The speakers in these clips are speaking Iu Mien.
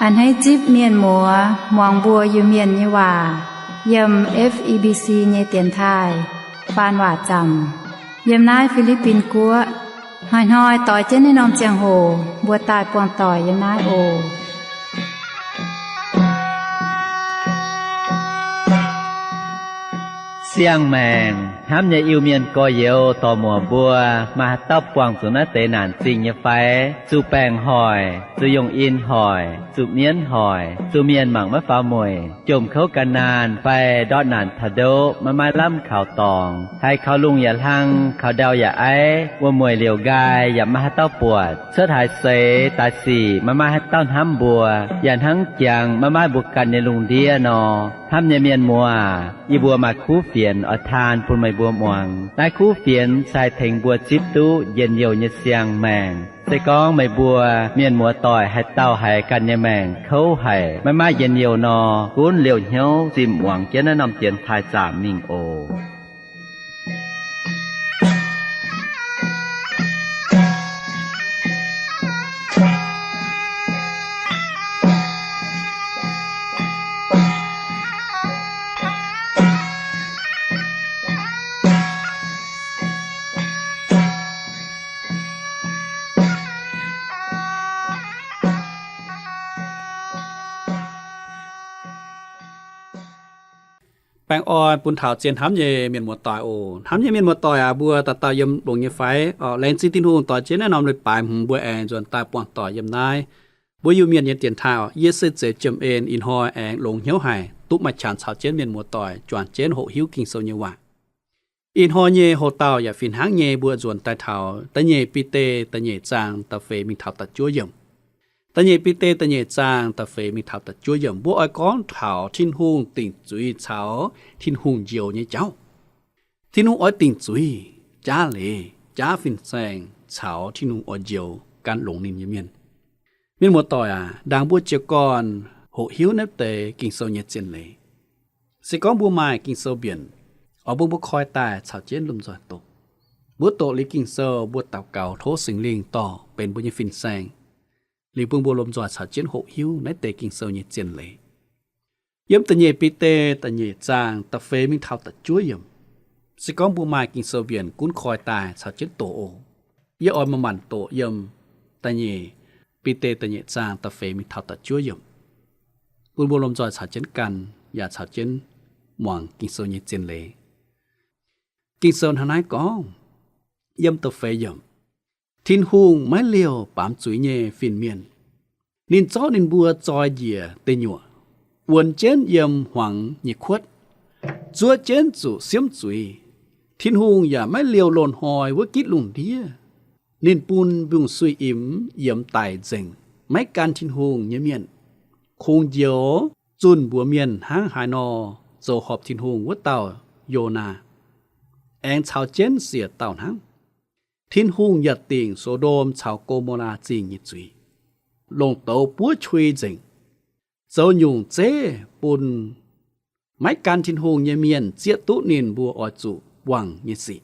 A'hneiv zipv mienh muoz muangx mbuo Iu-Mienh nyei waac yiem F E B C nyei dienx taaih faan waac zaamc yiem naaiv Fi^li^bin Guoqv. Hnoi-hnoi doix jienv naaiv norm ziangh hoc mbuo daaih buangh doic yiem naaiv oc. Siang-maengc hnamv nyei Iu-Mienh gorx-youz dorc-muoc mbuo, maaih haaix dauh buangh zuqc naaiv deix naanc zingh nyei fai? Zuqc baengc hoic, zuqc yungh in hoic, zuqc mienv hoic, zuqc mienh mangc maiv faaux mueic, jomc kouv gan naanh fai ndortv naanc taux ndoqv maiv maaih lamh kaux dorngx, haiz kaux lungh yaac hlang, kaux ndau yaac aiv, wuom-mueic liouc nqaai yaac maiv maaih haaix dauh buatc, cuotv haaix seix daaih sic maiv maaih haaix dauh hnamv mbuo, yaac hnangv jangx maiv maaih mbuo ganh nyei lungh ndiev nor. Hnamv nyei mienh muoz, yie mbuo maaih kuv fienx oix taan bun meih mbuo muangx. Naaiv kuv fienx se haih tengx mbuo zipv duqv njien-youh nyei siang-maengc. Se gorngv meih mbuo mienh muoz-doic haaix dauh haiz ganh nyei maengc kouv haic, maiv maaih njien-youh nor, gunv liouh hnyouv zinh muangx jienv naaiv norm dienx taaih zaamc mingh oc. Baengh orn bun taux zien hnamv nyei mienh muoz-doic oc. Hnamv nyei mienh muoz-doic aac, mbuo dauh dauh yiem longx nyei fai? Orqc, laengz zingh Tin-Hungh doix jienv naaiv norm leiz-baaix hmz mbuo aengx nzuonx daaih buangh doic yiem naaiv mbuo Iu-Mienh nyei dienx taaih orqc. Yie se Zeiz Jiem En, ih hnoi aengx longx hnyouv haic, duqv maaih qangx caux jienv mienh muoz-doic juangc jienv hoqc hiuv Ging-Sou nyei waac. Ih hnoi nyei hoc-dauh yaac fih hnangv nyei mbuo nzuonx daaih taux da'nyeic Bide da'nyeic zaang da'feix mingh taux da'juov yiemc. Da'nyeic Bide da'nyeic zaang da'feix mingh taux da'juov yiemc, mbuo oix gorngv taux Tin-Hungh dingc zuiz caux Tin-Hungh njoux nyei jauv. Tin-Hungh oix dingc zuiz, jaav leiz, jaav fin-saeng caux Tin-Hungh oix njoux gan longx ninh nyei mienh. Mienh muoz-doic aac, ndaangc mbuo jiez gorn hoqc hiuv naaiv deix Ging-Sou nyei zien leiz. Se gorngv mbuo maaih Ging-Sou mbienc, oix bun mbuo koi daaih caux jienv lomh nzoih doqc. Mbuo doqc liuz Ging-Sou, mbuo daux gaux tov Singx Lingh dorh benx mbuo nyei fin-saeng, liuz bun mbuo lomh nzoih caux jienv hoqc hiuv naaiv deix Ging-Sou nyei zien leiz. Yiem da'nyeic Bide da'nyeic zaang da'feix mingh taux da'juov yiemc. Se gorngv mbuo maaih Ging-Sou mbienc, gunv koi daaih caux jienv doqc oc. Yie oix manc-manc doqc yiem da'nyeic Bide da'nyeic zaang da'feix mingh taux da'juov yiemc, bun mbuo lomh nzoih caux jienv gan, yaac caux jienv muangx Ging-Sou nyei zien leiz. Ging-Sou hnangv naaiv gorngv, yiem da'feix yiemc, Tin-Hungh maiv liouh baamz zuiz nyei fin-mienh. Ninh zorqv ninh mbuo zoi njiec deic nyuoqc, wuonx jienv yiem hmuangx nyei kuotv, zuov jienv zuqc siemv zuiz. Tin-Hungh yaac maiv liouh loz-hnoi wuov gitv lungh ndiev. Ninh bun mbungv-suiv imx yiemx daic nzengc maiv gan Tin-Hungh nyei mienh. Kungx njoux zunh mbuox mienh hnangv haaix nor zoux horpc Tin-Hungh wuov dauh Yonaa, aengx caux jienv siec dauh hnangv. Tin-Hungh yaac dingc So^ndom caux Go^mo^laa Zingh nyei zuiz, longc douz buov qui nzengc, zoux nyungc zeiv bun maiv gan Tin-Hungh nyei mienh zieqv duqv ninh mbuo oix zuqc buangh nyei sic.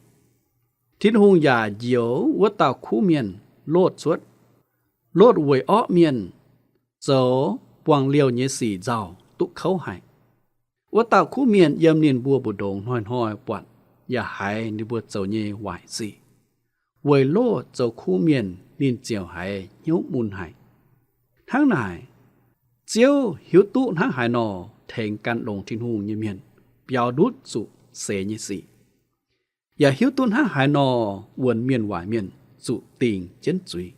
Tin-Hungh yaac njoux wuov dauh kuv mienh Lotv cuotv. Lotv weic orqv mienh zoux buangh liouh nyei sic nzauh duqv kouv haic. Wuov dauh kuv mienh yiem ninh mbuo mbu'ndongx hnoi-hnoi buatc yaac haiz ninh mbuo zoux nyei waaic sic. Weic Lotv zoux kuv mienh ninh ziouc haiz hnyouv mun haic. Hnangv naaic, Ziouv hiuv duqv hnangv haaix nor tengx gan longx Tin-Hungh nyei mienh biaux ndutv zuqc seix nyei sic, yaac hiuv duqv hnangv haaix nor wuonx mienh waaic mienh zuqc dingc jienv zuiz,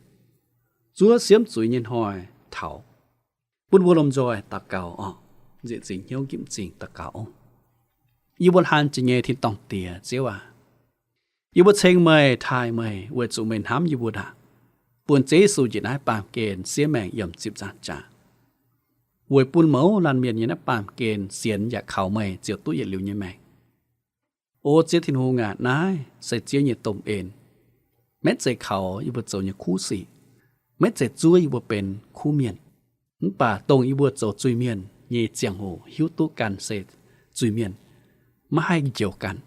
zuov siemv zuiz nyei hnoi taux. Bun mbuo lomh nzoih daux gaux oc. Nzieqc zingx hnyouv nqipv m'zing daux gaux oc. Yie mbuo hlan jiex nyei tin-dorngh Diex, Ziouv aac, yie mbuo ceng meih, taaih meih weic zuqc meih hnamv yie mbuo ndaangc, bun Ziouv Yesu njiec naaiv baamh gen siev maengc yiem ziepc nzaangc jaax, weic bun mouz laanh mienh nyei naaiv baamh gen sienx yaac kaux meih ziouc duqv yietc liuz nyei maengc. O Ziouv Tin-Hungh aac, naaiv se Ziouv nyei domh en. Maiv zeiz kaux yie mbuo zoux nyei kuv sic, maiv zeiz zuov yie mbuo benx kuv mienh. Mv baac dongh yie mbuo zoux zuiz-mienh nyei ziangh hoc hiuv duqv ganh se zuiz-mienh, maiv haih njoux ganh,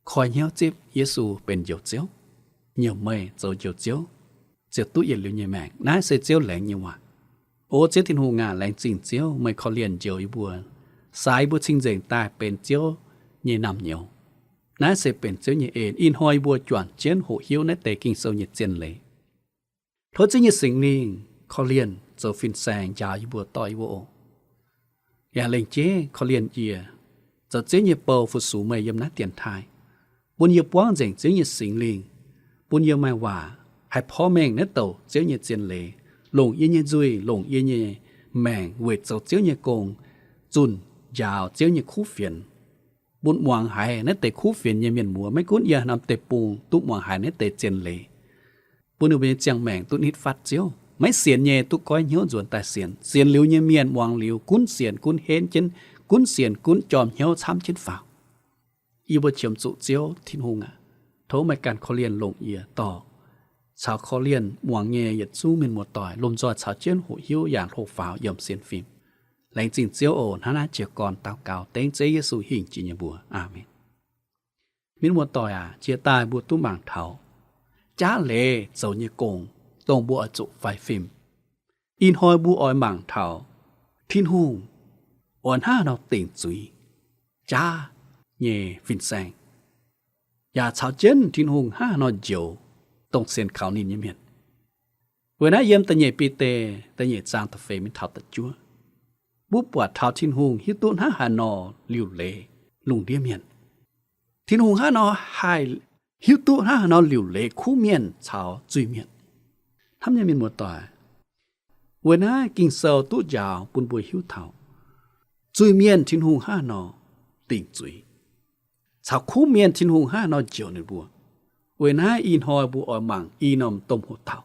koi hnyouv zipv Yesu benx Njoux Ziouv, nyiemc meih zoux Njoux Ziouv, ziouc duqv yietc liuz nyei maengc. Naaiv se Ziouv laengz nyei waac. O Ziouv Tin-Hungh aac, laengz zingh Ziouv, meih korv-lienh njoux yie mbuo, saaix yie mbuo cing-nzengc daaih benx Ziouv nyei naamh nyouz. Naaiv se benx Ziouv nyei en. Ih hnoi yie mbuo juangc jienv hoqc hiuv naaiv deix Ging-Sou nyei zien leiz. Tov Ziouv nyei Singx Lingh korv-lienh zoux fin-saeng njaaux yie mbuo, dorh yie mbuo oc. Yaac lengc jeiv korv-lienh yie, zoux Ziouv nyei bou fu-sux meih yiem naaiv dienx taaih, bun yie buangv nzengc Ziouv nyei Singx Lingh, bun yie maaih waac haih porv mengh naaiv douc Ziouv nyei zien leiz, longc yie nyei nzuih, longc yie nyei maengc weic zoux Ziouv nyei gong, zunh njaaux Ziouv nyei kuv fienx, bun muangx haiz naaiv deix kuv fienx nyei mienh muoz, maiv gunv yiem haaix norm deic-bung, duqv muangx haiz naaiv deix zien leiz, bun ninh mbuo nyei ziangh maengc duqv nitv fatv Ziouv. Maiv sienx nyei duqv goiv hnyouv nzuonx daaih sienx. Sienx liuz nyei mienh muangx liuz gunv sienx gunv henv jienv, gunv sienx gunv jorm hnyouv camv jienv faaux. Yie mbuo qiemx zuqc Ziouv Tin-Hungh aac, tov meih ganh korv-lienh longc yie dorh caux korv-lienh muangx nyei yietc zungv mienh muoz-doic lomh nzoih caux jienv hoqc hiuv yaac hlo faaux yiem sienx fim. Laengz zingh Ziouv oc. Hnangv naaiv jiez gorn daux gaux dengv Ziouv Yesu hingh jiex nyei mbuox. Aamen. Mienh muoz-doic aac, jiex daaih mbuo duqv mangc taux jaav leiz zoux nyei gong, dongh mbuo oix zuqc faix fim. Ih hnoi mbuo oix mangc taux Tin-Hungh oix hnangv haaix nor dingc zuiz jaav nyei fin-saeng, yaac caux jienv Tin-Hungh hnangv haaix nor njoux dongh sienx kaux ninh nyei mienh. Weic naaiv yiem da'nyeic Bide da'nyeic zaang da'feix mingh taux da'juov, mbuo buatc taux Tin-Hungh hiuv duqv hnangv haaix nor liuc leiz lungh ndiev mienh. Tin-Hungh hnangv haaix nor haih hiuv duqv hnangv haaix nor liuc leiz kuv mienh caux zuiz-mienh. Hnamv nyei mienh muoz-doic, weic naaiv Ging-Sou duqv njaaux bun mbuo hiuv taux zuiz-mienh Tin-Hungh hnangv haaix nor dingc zuiz, caux kuv mienh Tin-Hungh hnangv haaix nor njoux ninh mbuo. Weic naaiv ih hnoi mbuo oix mangc i norm domh hoc-dauh,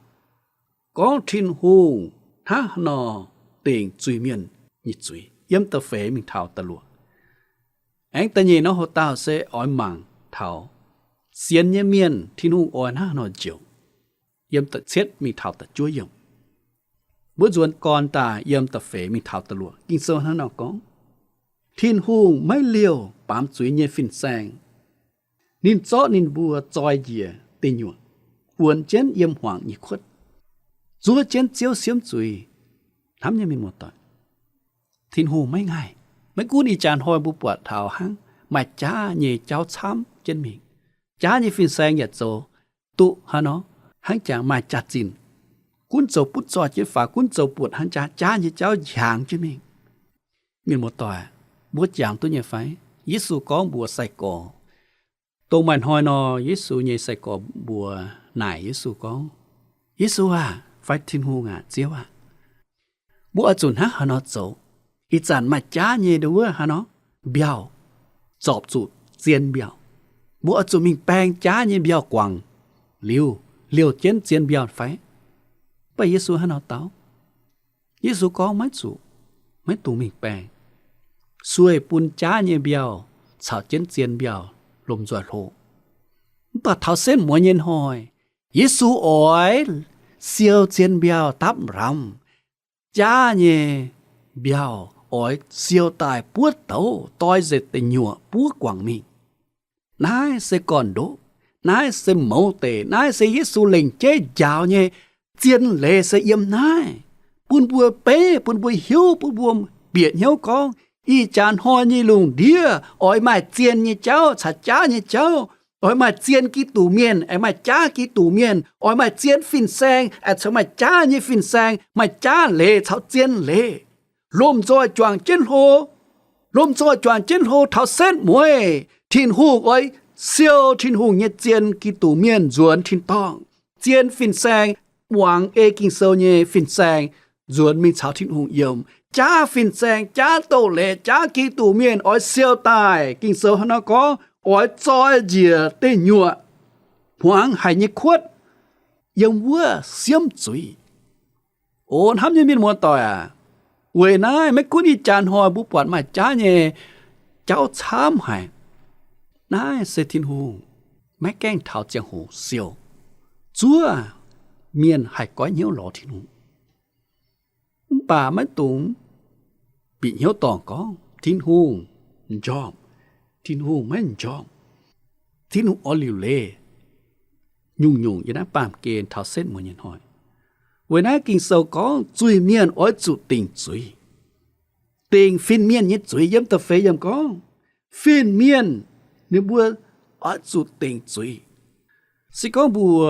gorngv Tin-Hungh hnangv haaix nor dingc zuiz-mienh nyei zuiz, yiem da'feix mingh taux da'luoqc. Aengx da'nyeic norm hoc-dauh se oix mangc taux sienx nyei mienh Tin-Hungh oix hnangv haaix nor njoux, yiem da'cietv mingh taux da'juov yiemc. Mbuo nzuonx gorn daaih yiem da'feix mingh taux da'luoqc. Ging-Sou hnangv nor gorngv, Tin-Hungh maiv liouh baamz zuiz nyei fin-saeng. Ninh zorqv ninh mbuo zoi njiec deic nyuoqc, wuonx jienv yiem hmuangx nyei kuotv, zuov jienv Ziouv siemv zuiz. Hnamv nyei mienh muoz-doic, Tin-Hungh maiv ngaih. Maiv gunv ih jaax hnoi mbuo buatc taux hnangv maaih jaav nyei jauv camv jienv mingh, jaav nyei fin-saeng yaac zoux duqv hnangv nor, hnangv jangx maaih jaax-zinh, gunv zoux butv zoih jienv faaux, gunv zoux buonc hnangv jaav, jaav nyei jauv hiaangx jienv mingh. Mienh muoz-doic, mbuo jangx duqv nyei fai? Yesu gorngv mbuox sai-gorx, dongh maaih hnoi nor, Yesu nyei sai-gorx mbuox naaic Yesu gorngv, Yesu aah, fai Tin-Hungh aah, Ziouv aah, mbuo oix zuqc hnangv haaix nor zoux? Ih zanc maaih jaav nyei nduov wuov haaix nor mbiauh zorpc zuqc zien mbiauh. Mbuo oix zuqc mingh baeng jaav nyei mbiauh guangc liuz liouh jienv zien mbiauh fai? Mv baac Yesu hnangv nor dau. Yesu gorngv, maiv zuqc, maiv dungx mingh baeng. Sueih bun jaav nyei mbiauh caux jienv zien mbiauh lomh nzoih hlo. Mv baac taux setv mueiz nyei hnoi, Yesu oix siou zien mbiauh dapv ndamv. Jaav nyei mbiauh oix siou daaih buov douz, doi nzengc deic nyuoqc buov guangc mingh. Naaiv se gorn-ndoqv, naaiv se mouz deic, naaiv se Yesu lengc jeiv njaaux nyei zien leiz se yiem naaiv, bun mbuo beiv, bun mbuo hiuv, bun mbuo bieqc hnyouv gorngv, ih jaax hnoi nyei lungh ndiev oix maaih zien nyei jauv caux jaav nyei jauv, oix maaih zien Giduc mienh, aengx maaih jaav Giduc mienh, oix maaih zien fin-saeng, aengx caux maaih jaav nyei fin-saeng, maaih jaav leiz caux zien leiz. Lomh nzoih juangc jienv hlo, lomh nzoih juangc jienv hlo taux setv mueiz, Tin-Hungh oix siou Tin-Hungh nyei zien Giduc mienh nzuonx tin-dorngh. Zien fin-saeng, muangx ei Ging-Sou nyei fin-saeng, nzuonx mingh caux Tin-Hungh yiem. Jaav fin-saeng, jaav doz-leiz, jaav Giduc mienh oix siou daaih. Ging-Sou hnangv naaiv gorngv, oix zoi njiec deic nyuoqc, hmuangx haic nyei kuotv, yiem wuov siemv zuiz. O hnamv nyei mienh muoz-doic aac, weic naaiv maiv gunv ih jaax hnoi mbuo buatc maaih jaav nyei jauv camv haic. Naaiv se Tin-Hungh maiv gaengh taux ziangh hoc siou. Zuov mienh haih goiv hnyouv lorz Tin-Hungh. Mv baac maiv dungx bieqc hnyouv dorngc gorngv Tin-Hungh m'njormh, Tin-Hungh maiv m'njormh. Tin-Hungh oix liuc leiz nyungc-nyungc yiem naaiv baamh gen taux setv mueiz nyei hnoi. Weic naaiv Ging-Sou gorngv zuiz-mienh oix zuqc dingc zuiz. Dingc fin-mienh nyei zuiz. Yiem da'feix yiemc gorngv, fin-mienh ninh mbuo oix zuqc dingc zuiz. Se gorngv mbuo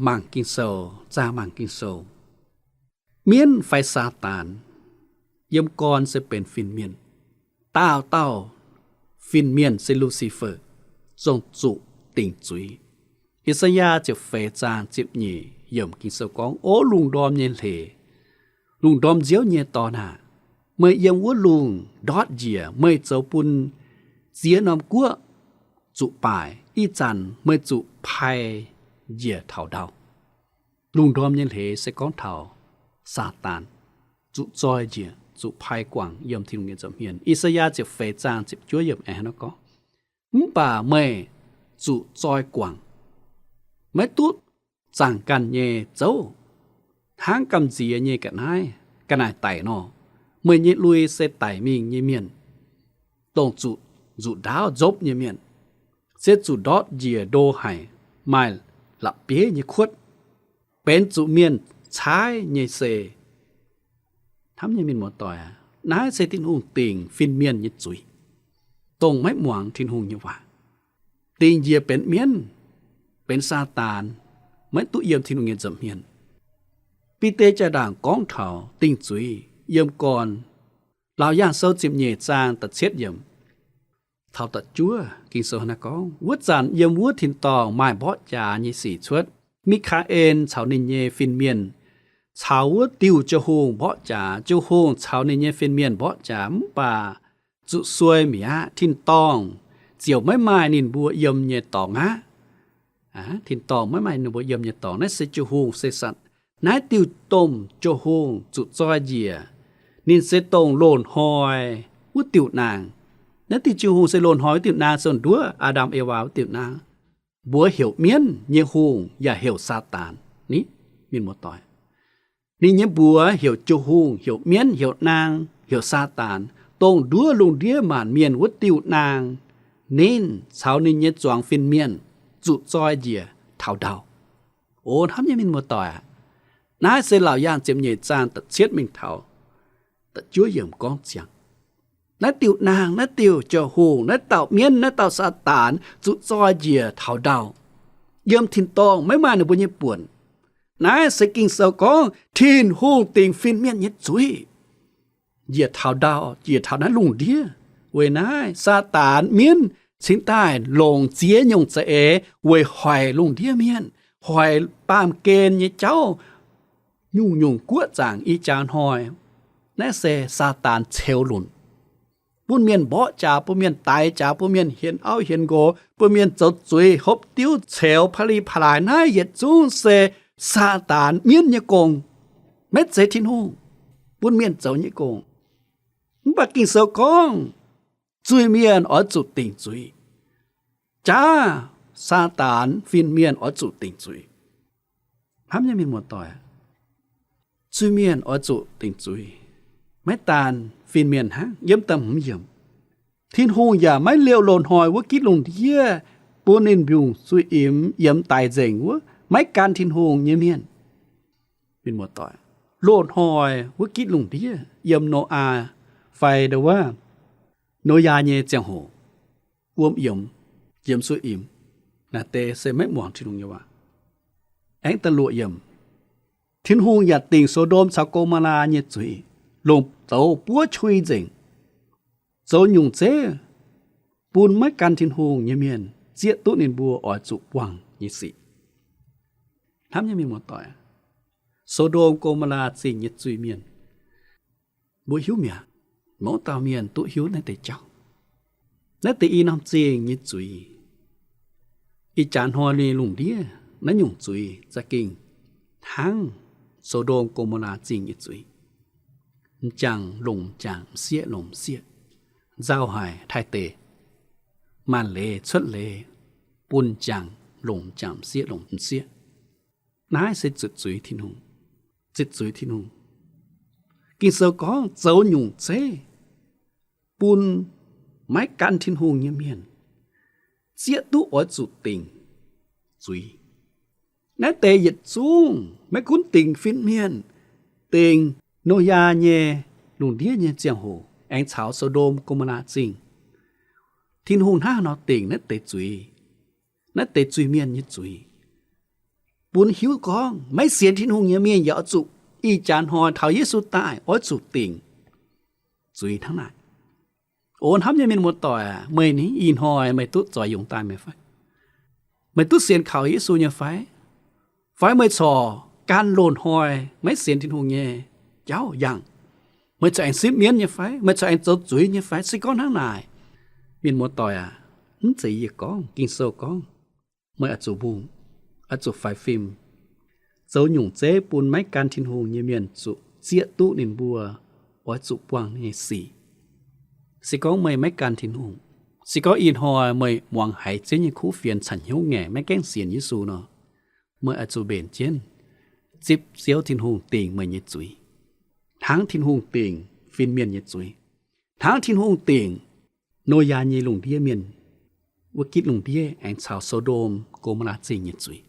mangc Ging-Sou, zaah mangc Ging-Sou, mienv fai Saadaan yiem gorn se benx fin-mienh. Daauh dauh fin-mienh se Lucifer, zong zuqc dingc zuiz. I^saa^yaa ziepc feix zaang ziepc nyeic yiemc Ging-Sou gorngv, O lungh ndorm nyei hleix, lungh ndorm nziouv nyei dorn aah! Meih yiem wuov lungh ndortv njiec, meih zoux bun ziex norm guoqv zuqc baaic. Ih zanc meih zuqc pai njiec taux ndau. Lungh ndorm nyei hleix se gorngv taux Saadaan zuqc zoi njiec, zuqc pai guangc yiem Tin-Hungh nyei nza'hmien. I^saa^yaa ziepc feix zaang ziepc juov yiemc aengx hnangv nor gorngv, Mv baac meih zuqc zoi guangc, maiv duqv zaangc ganh nyei zouv, hnangv gamh nziex nyei ga'naaiv ga'naaiv daic nor. Meih nyei lui se daic mingh nyei mienh, dongh zuqc nzuqc ndaauv nzopv nyei mienh, se zuqc ndortv njiec ndo haic, maaih la'bieiv nyei kuotv, benx zuqc mienh caaiv nyei sei. Hnamv nyei mienh muoz-doic aac, naaiv se Tin-Hungh dingc fin-mienh nyei zuiz, dongh maiv muangx Tin-Hungh nyei waac, dingc njiec benx mienv, benx Saadaan, maiv duqv yiem Tin-Hungh nyei nza'hmien. Bide jaa-ndaangc gorngv taux dingc zuiz yiem gorn. Laauc Yaangh Sou ziepc nyeic zaang da'cietv yiemc taux da'juov, Ging-Sou naaiv gorngv, Wuov zanc yiem wuov tin-dorngh maaih mborqv jaax nyei sic cuotv. Mi^kaa^en caux ninh nyei fin-mienh caux wuov diuh Ziouv Hungh mborqv jaax. Ziouv Hungh caux ninh nyei fin-mienh mborqv jaax, mv baac zuqc suei mi'aqv. Tin-dorngh ziouc maiv maaih ninh mbuo yiem nyei dorngx aqv. Tin-dorngh maiv maaih ninh mbuo yiem nyei dorngx. Naaiv se Ziouv Hungh se satv. Naaiv diuh domh Ziouv Hungh zuqc zoi njiec, ninh se dongh loz-hnoi wuov diuh naang. Naaiv diuh Ziouv Hungh se loz-hnoi wuov diuh naang, se nduov Aa^ndam Ewaa wuov diuh naang, mbuox heuc mienv nyei hungh yaac heuc Saadaan. Ni, mienh muoz-doic, ninh nyei mbuox heuc Ziouv Hungh, heuc mienv, heuc naang, heuc Saadaan, dongh nduov lungh ndiev maanc mienh wuov diuh naang. Ninh caux ninh nyei zuangx fin-mienh zuqc zoi njiec taux ndau. O hnamv nyei mienh muoz-doic aac, naaiv se Laauc Yaangh ziepc nyeic zaang da'cietv mingh taux da'juov yiemc gorngv ziangx naaiv diuh naang, naaiv diuh Ziouv Hungh, naaiv dauh mienv, naaiv dauh Saadaan zuqc zoi njiec taux ndau. Yiem tin-dorngh maiv maaih ninh mbuo nyei buonc. Naaiv se Ging-Sou gorngv Tin-Hungh dingc fin-mienh nyei zuiz njiec taux ndau, njiec taux naaiv lungh ndiev. Weic naaiv Saadaan mienv cingx daaih longc ziex nyungc za'eix weic hoic lungh ndiev mienh, hoic baamh gen nyei jauv, nyungc-nyungc guoqv zaangc ih jaax hnoi. Naaiv se Saadaan ceux lunc, bun mienh mborqv jaax, bun mienh daix jaax, bun mienh hienx auv hienx nqox, bun mienh zoux zuiz, hopv diuv, ceux, pa'li pa'laaix. Naaiv yietc zungv se Saadaan mienv nyei gong, maiv zeiz Tin-Hungh bun mienh zoux nyei gong. Mv baac Ging-Sou gorngv, zuiz-mienh oix zuqc dingc zuiz. Jaav Saadaan fin-mienh oix zuqc dingc zuiz. Hnamv nyei mienh muoz-doic, zuiz-mienh oix zuqc dingc zuiz. Maiv daan fin-mienh hnangv, yiem da'hmz yiemc, Tin-Hungh yaac maiv liouh loz-hnoi wuov gitv lungh ndiev bun ninh mbiungc sueih imx yiemx daic nzengc wuov maiv gan Tin-Hungh nyei mienh. Mienh muoz-doic, loz-hnoi wuov gitv lungh ndiev yiem Noyaa fai ndau-wuov Noyaa nyei ziangh hoc, wuom yiemx, yiemx sueih imx, naaiv deix se maiv muangx Tin-Hungh nyei waac. Aengx da'luoqc yiemc, Tin-Hungh yaac dingc So^ndom caux Go^mo^laa nyei zuiz, longc douz buov qui nzengc, zoux nyungc zeiv bun maiv gan Tin-Hungh nyei mienh zieqv duqv ninh mbuo oix zuqc buangh nyei sic. Hnamv nyei mienh muoz-doic, So^ndom Go^mo^laa zingh nyei zuiz-mienh, mbuo hiuv mi'aqv. Mouz dauh mienh duqv hiuv naaiv deix jauv. Naaiv deix i norm zingh nyei zuiz, ih jaax hnoi nyei lungh ndiev naaiv nyungc zuiz za'gengh hnangv So^ndom Go^mo^laa zingh nyei zuiz. M'jangc longc m'jangc, m'sieqv longc m'sieqv, nzauh haic taaih deix, maanc leiz cuotv leiz, bun m'jangc longc m'jangc, m'sieqv longc m'sieqv. Naaiv se zutc zuiz Tin-Hungh, zutc zuiz Tin-Hungh. Ging-Sou gorngv zoux nyungc zeiv bun maiv gan Tin-Hungh nyei mienh zieqv duqv oix zuqc dingc zuiz. Naaiv deix yietc zungv maiv gunv dingc fin-mienh, dingc Noyaa nyei lungh ndiev nyei ziangh hoc aengx caux So^ndom, Go^mo^laa Zingh. Tin-Hungh hnangv haaix nor dingc naaiv deix zuiz, naaiv deix zuiz-mienh nyei zuiz, bun hiuv gorngv maiv sienx Tin-Hungh nyei mienh yaac oix zuqc ih jaax hnoi taux Yesu daaih oix zuqc dingc zuiz hnangv naaic. O hnamv nyei mienh muoz-doic aac, meih ni ih hnoi meih duqv zoux yungz daaih meih fai? Meih duqv sienx kaux Yesu nyei fai? Fai meih corc gan loz-hnoi maiv sienx Tin-Hungh nyei jauv yangh? Meih corc aengx sipv mienv nyei fai? Meih corc aengx zoux zuiz nyei fai? Se gorngv hnangv naaic, mienh muoz-doic aac, mv zeiz yie gorngv, Ging-Sou gorngv, meih oix zuqc mbungh, oix zuqc faix fim, zoux nyungc zeiv bun maiv gan Tin-Hungh nyei mienh zuqc zieqv duqv ninh mbuo oix zuqc buangh nyei sic. Se gorngv meih maiv gan Tin-Hungh, se gorngv ih hnoi meih muangx haiz Ziouv nyei kuv fienx caux hnyouv ngaengc maiv gaengh sienx Yesu nor, meih oix zuqc mbenc jienv zipv Ziouv Tin-Hungh dingc meih nyei zuiz, hnangv Tin-Hungh dingc fin-mienh nyei zuiz, hnangv Tin-Hungh dingc Noyaa nyei lungh ndiev mienh, wuov gitv lungh ndiev aengx caux So^ndom, Go^mo^laa Zingh nyei zuiz.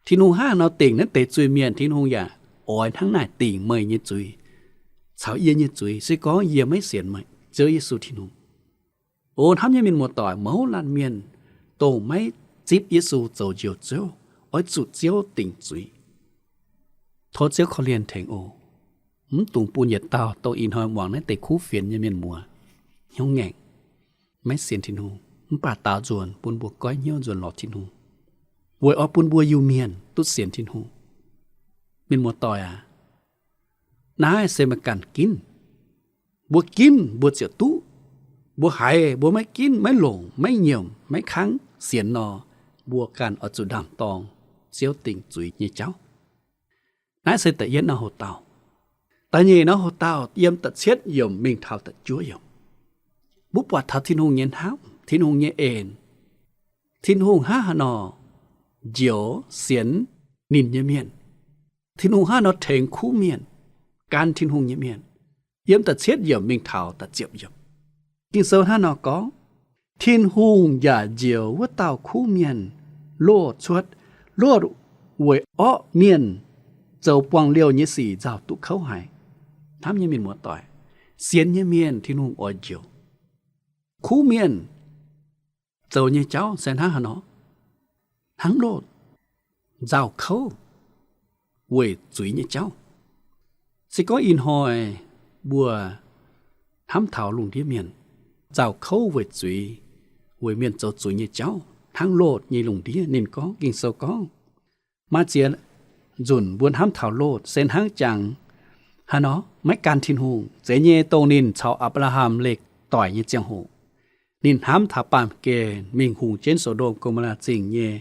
Tin-Hungh hnangv haaix nor dingc naaiv deix zuiz-mienh, Tin-Hungh yaac oix hnangv naaic dingc meih nyei zuiz caux yie nyei zuiz, se gorngv yie maiv sienx meih, Ziouv Yesu Tin-Hungh. O hnamv nyei mienh muoz-doic, mouz laanh mienh dongh maiv zipv Yesu zoux Njoux Ziouv, oix zuqc Ziouv dingc zuiz. Tov Ziouv korv-lienh tengx oc. Mv dungx bun yietc dauh dongh ih hnoi muangx naaiv deix kuv fienx nyei mienh muoz hnyouv ngaengc, maiv sienx Tin-Hungh, mv baac daaux nzuonx bun mbuo goiv hnyouv nzuonx lorz Tin-Hungh, weic oix bun mbuo Iu-Mienh duqv sienx Tin-Hungh. Mienh muoz-doic aac, naaiv se meih ganh ginv. Mbuo ginv mbuo ziouc duqv. Mbuo haiz mbuo maiv ginv, maiv longc, maiv nyiemc, maiv kangv sienx nor, mbuo ganh oix zuqc ndaam-dorng Ziouv dingc zuiz nyei jauv. Naaiv se da'yietv norm hoc-dauh. Da'nyeic norm hoc-dauh yiem da'cietv yiemc mingh taux da'juov yiemc, mbuo buatc taux Tin-Hungh nyei hnamv, Tin-Hungh nyei en. Tin-Hungh hnangv haaix nor njoux sienx ninh nyei mienh, Tin-Hungh hnangv haaix nor tengx kuv mienh, gan Tin-Hungh nyei mienh. Yiem da'cietv yiemc mingh taux da'ziepc yiemc, Ging-Sou hnangv haaix nor gorngv, Tin-Hungh yaac njoux wuov dauh kuv mienh, Lotv, cuotv. Lotv weic orqv mienh zoux buangh liouh nyei sic nzauh duqv kouv haic. Hnamv nyei mienh muoz-doic, sienx nyei mienh Tin-Hungh oix njoux. Kuv mienh zoux nyei jauv se hnangv haaix nor? Hnangv Lotv, nzauh kouv weic zuiz nyei jauv. Se gorngv ih hnoi mbuo hnamv taux lungh ndiev mienh nzauh kouv weic zuiz, weic mienh zoux zuiz nyei jauv, hnangv Lotv nyei lungh ndiev, ninh gorngv, Ging-Sou gorngv, maaih ziex nzunc mbuo hnamv taux Lotv se hnangv jangx haaix nor maiv gan Tin-Hungh. Zeiz nyei, dongh ninh caux Apc^laa^ham leih doic nyei ziangh hoc, ninh hnamv taux baamh gen mingh hungx jienv So^ndom, Go^mo^laa Zingh nyei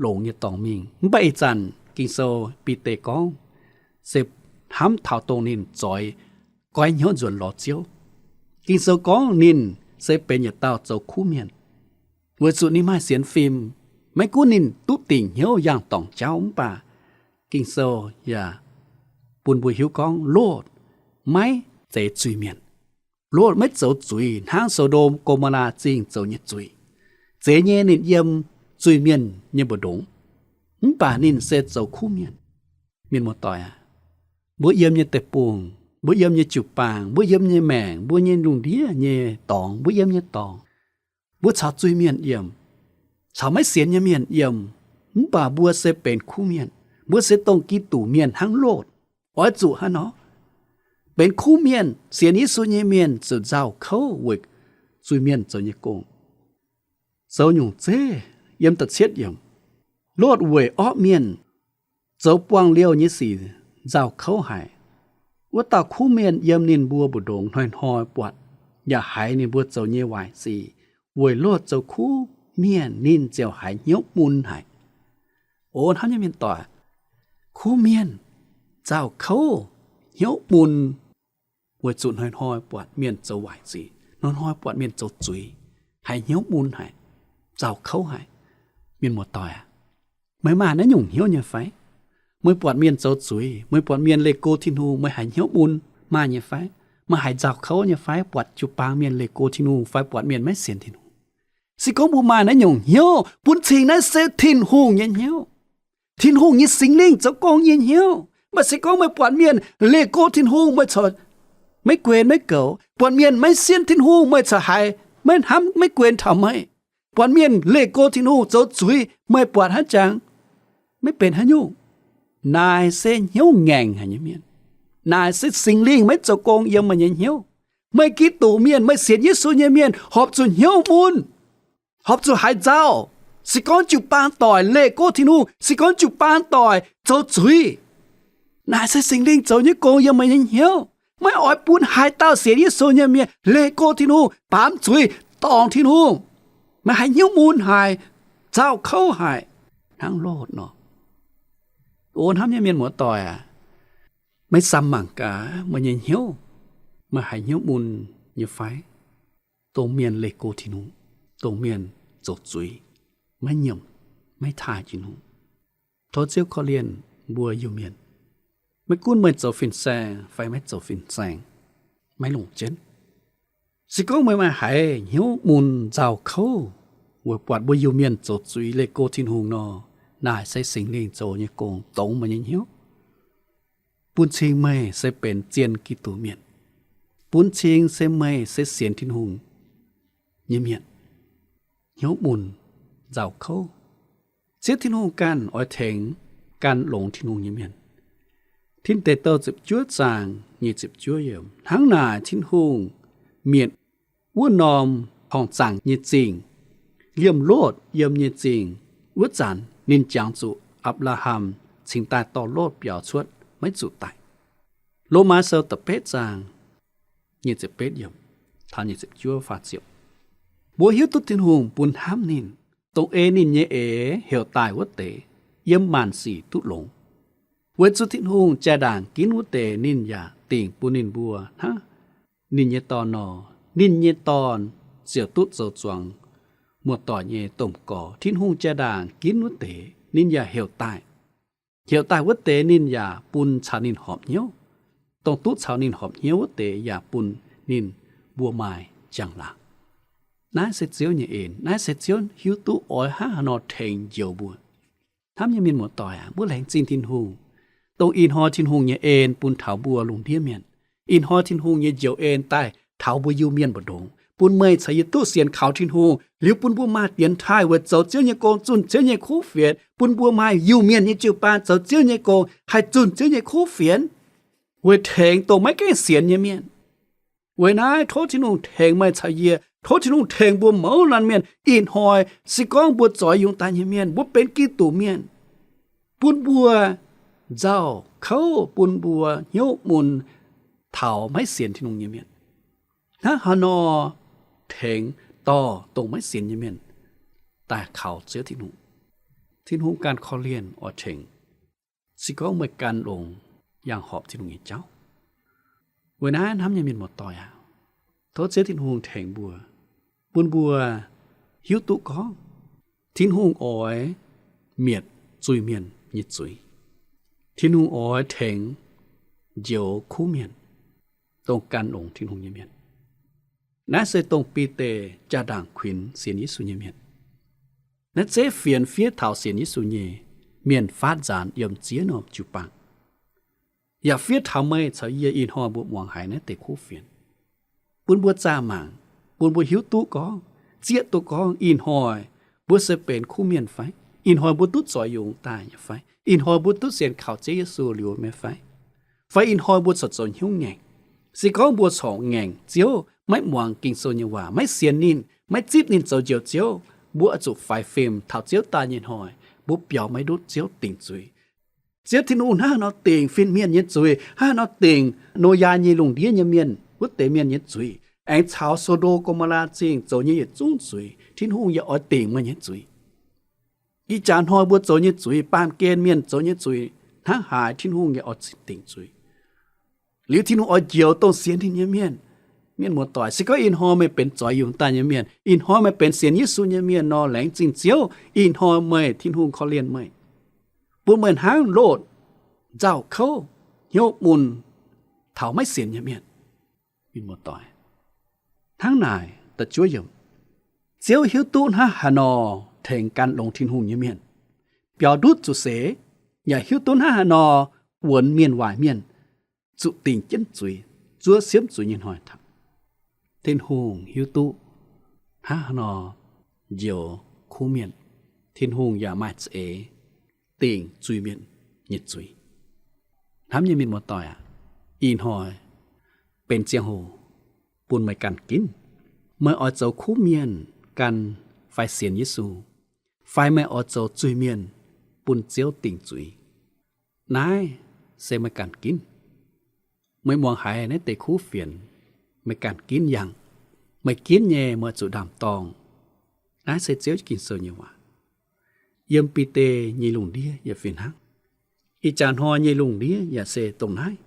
longx nyei dorngx mingh. Mv baac ih zanc Ging-Sou Bide gorngv se hnamv taux dongh ninh zoix goiv hnyouv nzuonx lorz Ziouv. Ging-Sou gorngv ninh se benx yietc dauh zoux kuv mienh, weic zuqc ninh maaih sienx fim. Maiv gunv ninh duqv dingc hnyouv yangh dorngc jauv, mv baac Ging-Sou yaac bun mbuo hiuv gorngv Lotv maiv zeiz zuiz-mienh. Lotv maiv zoux zuiz hnangv So^ndom, Go^mo^laa Zingh zoux nyei zuiz. Zeiz nyei, ninh yiem zuiz-mienh nyei mbu'ndongx, mv baac ninh se zoux kuv mienh. Mienh muoz-doic aac, mbuo yiem nyei deic-bung, mbuo yiem nyei jiu-baang, mbuo yiem nyei maengc, mbuo nyei lungh ndiev nyei dorngx, mbuo yiem nyei dorngx, mbuo caux zuiz-mienh yiem, caux maiv sienx nyei mienh yiem, mv baac mbuo se benx kuv mienh. Mbuo se dongh Giduc mienh hnangv Lotv, oix zuqc haaix nor? Benx kuv mienh, sienx Yesu nyei mienh zuqc nzauh kouv weic zuiz-mienh zoux nyei gong. Zoux nyungc zeiv, yiem da'cietv yiemc, Lotv weic orqv mienh zoux buangh liouh nyei sic nzauh kouv haic. Wuov dauh kuv mienh yiem ninh mbuo mbu'ndongx hnoi-hnoi buatc yaac haiz ninh mbuo zoux nyei waaic sic. Weic Lotv zoux kuv mienh ninh ziouc haiz hnyouv mun haic. O hnamv nyei mienh doic, kuv mienh nzauh kouv, hnyouv mun, weic zuqc hnoi-hnoi buatc mienh zoux waaic sic, hnoi-hnoi buatc mienh zoux zuiz, haiz hnyouv mun haic, nzauh kouv haic. Mienh muoz-doic aac, meih maaih naaiv nyungc hnyouv nyei fai? Meih buatc mienh zoux zuiz, meih buatc mienh leih go Tin-Hungh, meih haiz hnyouv mun maaih nyei fai? Meih haiz nzauh kouv nyei fai? Buatc jiu-baang mienh leih go Tin-Hungh fai buatc mienh maiv sienx Tin-Hungh? Se gorngv mbuo maaih naaiv nyungc hnyouv, bun cing naaiv se Tin-Hungh nyei hnyouv. Tin-Hungh nyei Singx Lingh zoux gong nyei hnyouv. Mv baac se gorngv meih buatc mienh leih go Tin-Hungh, meih corc maiv guen maiv goux. Buatc mienh maiv sienx Tin-Hungh, meih corc haiz maiv hnamv maiv guen taux meih. Buatc mienh leih go Tin-Hungh zoux zuiz, meih buatc hnangv jangx maiv benx haaix nyungc. Naaic se hnyouv ngaengc haic nyei mienh. Naaic se Singx Lingh maiv zoux gong yiem meih nyei hnyouv. Meih Giduc mienh, meih sienx Yesu nyei mienh horpc zuqc hnyouv mun, horpc zuqc haiz nzauh. Se gorngv jiu-baang doic leih go Tin-Hungh, se gorngv jiu-baang doic zoux zuiz, naaic se Singx Lingh zoux nyei gong yiem meih nyei hnyouv. Maiv oix bun haaix dauh sienx Yesu nyei mienh leih go Tin-Hungh, baamz zuiz, dorngc Tin-Hungh. Meih haiz hnyouv mun haic, nzauh kouv haic, hnangv Lotv nor. O hnamv nyei mienh muoz-doic aac, maiv samv mangc gaax meih nyei hnyouv, meih haiz hnyouv mun nyei fai? Dongh mienh leih go Tin-Hungh, dongh mienh zoux zuiz, maiv nyiemc, maiv taaih Tin-Hungh. Tov Ziouv korv-lienh mbuo Iu-Mienh. Maiv gunv meih zoux fin-saeng fai maiv zoux fin-saeng, maiv longc jienv. Se gorngv meih maaih haiz hnyouv mun nzauh kouv weic buatc mbuo Iu-Mienh zoux zuiz leih go Tin-Hungh nor, naaic se Singx Lingh zoux nyei gong dongz meih nyei hnyouv, bun cing meih se benx zien Giduc mienh, bun cing se meih se sienx Tin-Hungh nyei mienh. Hnyouv mun nzauh kouv. Ziouv Tin-Hungh ganh oix tengx gan longx Tin-Hungh nyei mienh. Tin Deic Douh ziepc juov zaang nyic ziepc juov yiemc, hnangv naaic Tin-Hungh mietc wuov norm horngc zaangc nyei zingh, liemh Lotv yiem nyei zingh. Wuov zanc ninh jangx zuqc Apc^laa^ham cingx daaih dorh Lotv biaux cuotv, maiv zuqc daic. Lomaa Sou da'betv zaang nyic ziepc betv yiemc taux nyic ziepc juov faah ziepc. Mbuo hiuv duqv Tin-Hungh bun hnamv ninh, dongh ei ninh nyei eix heuc daaih wuov deix, yiem maanc sic duqv longx. Weic zuqc Tin-Hungh jaa-ndaangc ginv wuov deix ninh yaac dingc bun ninh mbuo hnangv ninh nyei Dorn nor, ninh nyei Dorn ziouc duqv zoux zuangx muoz-doic nyei domh gorx. Tin-Hungh jaa-ndaangc ginv wuov deix ninh yaac heuc daaih. Heuc daaih wuov deix ninh yaac bun caux ninh horpc hnyouv. Dongh duqv caux ninh horpc hnyouv wuov deix yaac bun ninh mbuo maaih njang-laangc. Naaiv se Ziouv nyei en. Naaiv se Ziouv hiuv duqv oix hnangv haaix nor tengx njoux mbuo. Hnamv nyei mienh muoz-doic aac, mbuo laengz zingh Tin-Hungh, dongh ih hnoi Tin-Hungh nyei en bun taux mbuo lungh ndiev mienh. Ih hnoi Tin-Hungh nyei njoux en daaih taux mbuo Iu-Mienh mbu'ndongx, bun meih caux yie duqv sienx kaux Tin-Hungh, liuz bun mbuo maaih dienx taaih weic zoux Ziouv nyei gong, zunh Ziouv nyei kuv fienx, bun mbuo maaih Iu-Mienh nyei jiu-baang zoux Ziouv nyei gong haih zunh Ziouv nyei kuv fienx, weic tengx dongh maiv gaengh sienx nyei mienh. Weic naaiv tov Tin-Hungh tengx meih caux yie, tov Tin-Hungh tengx mbuo mouz laanh mienh. Ih hnoi se gorngv mbuo zoix yungz daaih nyei mienh, mbuo benx Giduc mienh, bun mbuo nzauh kouv, bun mbuo hnyouv mun taux maiv sienx Tin-Hungh nyei mienh. Hnangv haaix nor tengx dorh dongh maiv sienx nyei mienh daaih kaux Ziouv Tin-Hungh? Tin-Hungh ganh korv-lienh oix tengx, se gorngv meih gan longx yangh horpc Tin-Hungh nyei jauv. Weic naaiv hnamv nyei mienh muoz-doic aac, tov Ziouv Tin-Hungh tengx mbuo, bun mbuo hiuv duqv gorngv Tin-Hungh oix mietc zuiz-mienh nyei zuiz. Tin-Hungh oix tengx njoux kuv mienh, dongh gan longx Tin-Hungh nyei mienh. Naaiv se dongh Bide jaa-ndaangc kuinx sienx Yesu nyei mienh. Naaiv zeiv fienx fiev taux sienx Yesu nyei mienh faatv nzaanx yiem ziex norm jiu-baang, yaac fiev taux meih caux yie ih hnoi mbuo muangx haiz naaiv deix kuv fienx, bun mbuo zaah mangc, bun mbuo hiuv duqv gorngv, zieqv duqv gorngv ih hnoi mbuo se benx kuv mienh fai? Ih hnoi mbuo duqv zoux yungz daaih nyei fai? Ih hnoi mbuo duqv sienx kaux Ziouv Yesu liuz nyei fai? Fai ih hnoi mbuo corc zoux hnyouv ngaengc? Se gorngv mbuo corc ngaengc Ziouv, maiv muangx Ging-Sou nyei waac, maiv sienx ninh, maiv zipv ninh zoux Njoux Ziouv, mbuo oix zuqc faix fim taux Ziouv daaih nyei hnoi, mbuo biaux maiv ndutv Ziouv dingc zuiz. Ziouv Tin-Hungh hnangv haaix nor dingc fin-mienh nyei zuiz, hnangv haaix nor dingc Noyaa nyei lungh ndiev nyei mienh wuov deix mienh nyei zuiz, aengx caux So^ndo Go^mo^laa Zingh zoux nyei yietc zungv zuiz, Tin-Hungh yaac oix dingc meih nyei zuiz. Ih jaax hnoi mbuo zoux nyei zuiz, baamh gen mienh zoux nyei zuiz hnangv haaix, Tin-Hungh yaac oix dingc zuiz. Liuz Tin-Hungh oix njoux dongh sienx ninh nyei mienh. Mienh muoz-doic, se gorngv ih hnoi meih benx zoix yungz daaih nyei mienh, ih hnoi meih benx sienx Yesu nyei mienh nor, laengz zingh Ziouv, ih hnoi meih, Tin-Hungh korv-lienh meih, bun meih hnangv Lotv, nzauh kouv, hnyouv mun taux maiv sienx nyei mienh. Mienh muoz-doic, hnangv naaic, Ziouv hiuv duqv hnangv haaix nor tengx gan longx Tin-Hungh nyei mienh, biaux ndutv zuqc seix, yaac hiuv duqv hnangv haaix nor wuonx mienh waaic mienh zuqc dingc jienv zuiz, zuov siemv zuiz nyei hnoi taux. Tin-Hungh hiuv duqv hnangv haaix nor njoux kuv mienh. Tin-Hungh yaac maaih za'eix dingc zuiz-mienh nyei zuiz. Hnamv nyei mienh muoz-doic aac, ih hnoi benx ziangh hoc bun meih ganh ginv. Meih oix zoux kuv mienh gan fai sienx Yesu, fai meih oix zoux zuiz-mienh bun Ziouv dingc zuiz? Naaiv se meih ganh ginv. Meih muangx haiz naaiv deix kuv fienx, meih ganh ginv yangh. Meih ginv nyei, meih zuqc ndaam-dorngh. Naaiv se Ziouv Ging-Sou nyei waac. Yiem Bide nyei lungh ndiev yaac fih hnangv. Ih jaax hnoi nyei lungh ndiev yaac se dongh naaiv.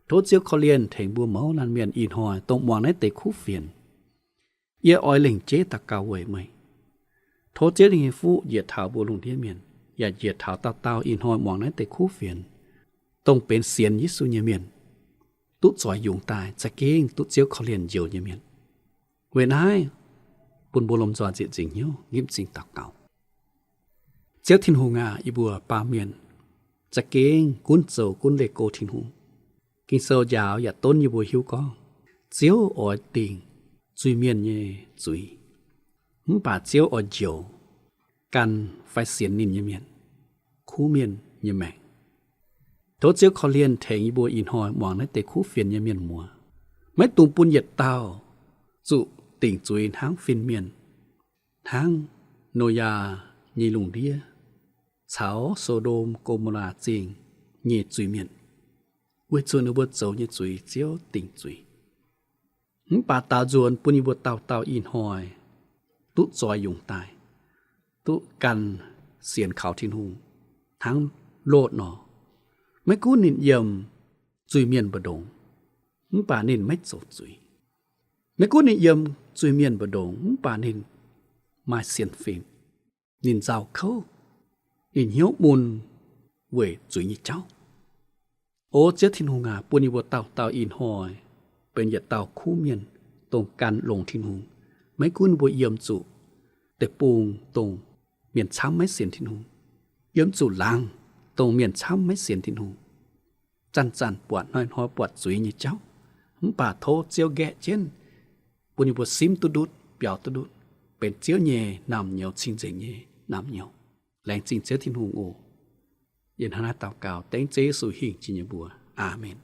Tov Ziouv korv-lienh tengx mbuo mouz laanh mienh ih hnoi dongh muangx naaiv deix kuv fienx. Yie oix lengc jeiv daux gaux weic meih. Tov Ziouv nyei fuqv njiec taux mbuo lungh ndiev mienh, yaac njiec taux dauh dauh ih hnoi muangx naaiv deix kuv fienx, dongh benx sienx Yesu nyei mienh, duqv zoix yungz daaih za'gengh duqv Ziouv korv-lienh njoux nyei mienh. Weic naaiv, bun mbuo lomh nzoih nzieqc nzingc hnyouv, nqipv m'zing daux gaux. Ziouv Tin-Hungh aac, yie mbuo baamh mienh za'gengh gunv zoux gunv leih go Tin-Hungh. Ging-Sou njaaux yaac donv yie mbuo hiuv gorngv, Ziouv oix dingc zuiz-mienh nyei zuiz, mv baac Ziouv oix njoux gan fai sienx ninh nyei mienh, kuv mienh nyei maengc. Tov Ziouv korv-lienh tengx yie mbuo ih hnoi muangx naaiv deix kuv fienx nyei mienh muoz, maiv dungx bun yietc dauh zuqc dingc zuiz hnangv fin-mienh, hnangv Noyaa nyei lungh ndiev caux So^ndom, Go^mo^laa Zingh nyei zuiz-mienh, weic zuqc ninh mbuo zoux nyei zuiz Ziouv dingc zuiz. Mv baac daaux nzuonx bun yie mbuo dauh dauh ih hnoi duqv zoix yungz daaih, duqv gan sienx kaux Tin-Hungh hnangv Lotv nor. Maiv gunv ninh yiem zuiz-mienh mbu'ndongx, mv baac ninh maiv zoux zuiz. Maiv gunv ninh yiem zuiz-mienh mbu'ndongx, mv baac ninh maaih sienx fim. Ninh nzauh kouv, ninh hnyouv mun weic zuiz nyei jauv. O Ziouv Tin-Hungh aac, bun yie mbuo dauh dauh ih hnoi benx yietc dauh kuv mienh, dongh gan longx Tin-Hungh. Maiv gunv mbuo yiem zuqc deic-bung, dongh mienh camv maiv sienx Tin-Hungh, yiem zuqc laangz, dongh mienh camv maiv sienx Tin-Hungh, zanc-zanc buatc, hnoi-hnoi buatc zuiz nyei jauv, mv baac tov Ziouv nqaeqv jienv, bun yie mbuo simv duqv ndutv, biaux duqv ndutv, benx Ziouv nyei naamh nyouz, cing-nzengc nyei naamh nyouz. Laengz zingh Ziouv Tin-Hungh oc. Yie hnangv naaiv daux gaux dengv Ziouv Yesu hingh jiex nyei mbuox. Aamen.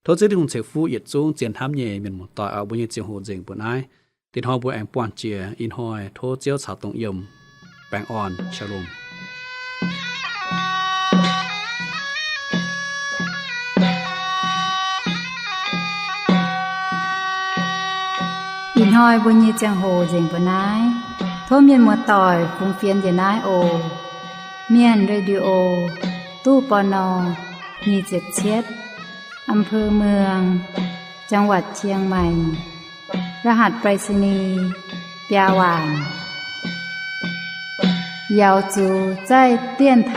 Tov Ziouv Tin-Hungh ceix fuqv yietc zungv zien hnamv nyei mienh muoz-doic oc. Mbuo nyei ziangh hoc nzengc mbuo naaiv. Dinh hnoi mbuo aengx buangh jiex. Ih hnoi tov Ziouv caux dongh yiem baengh orn. Shalom. Ih hnoi mbuo nyei ziangh hoc nzengc mbuo naaiv. Tov mienh muoz-doic fungx fienx njiec naaiv oc. Mienh Radio, ตู้ ปณ. nyic ziepc cietv, อำเภอเมือง จังหวัดเชียงใหม่ รหัสไปรษณีย์ biaa waanc. 瑶族在电台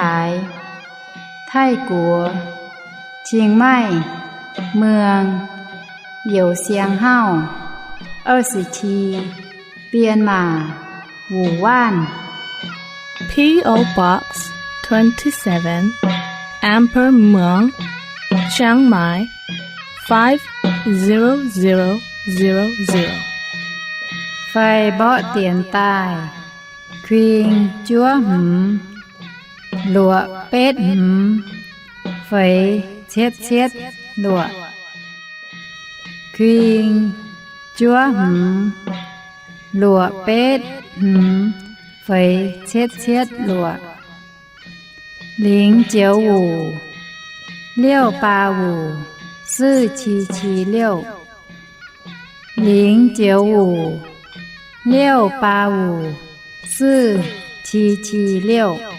泰国 Chiang Mai เมือง Yau Siang Hau 二十七 Myanmar 五万. P O Box twenty-seven, Amber Muang, Chiang Mai, five zero zero zero zero. Fai mborqv dienx daaih, kuing juov hmz, luoqc betv hmz, feix cietv cietv luoqc. Kuing juov hmz, luoqc betv hmz, feix cietv cietv luoqc. 零九五 六八五 四七七六. 零九五 六八五 四七七六.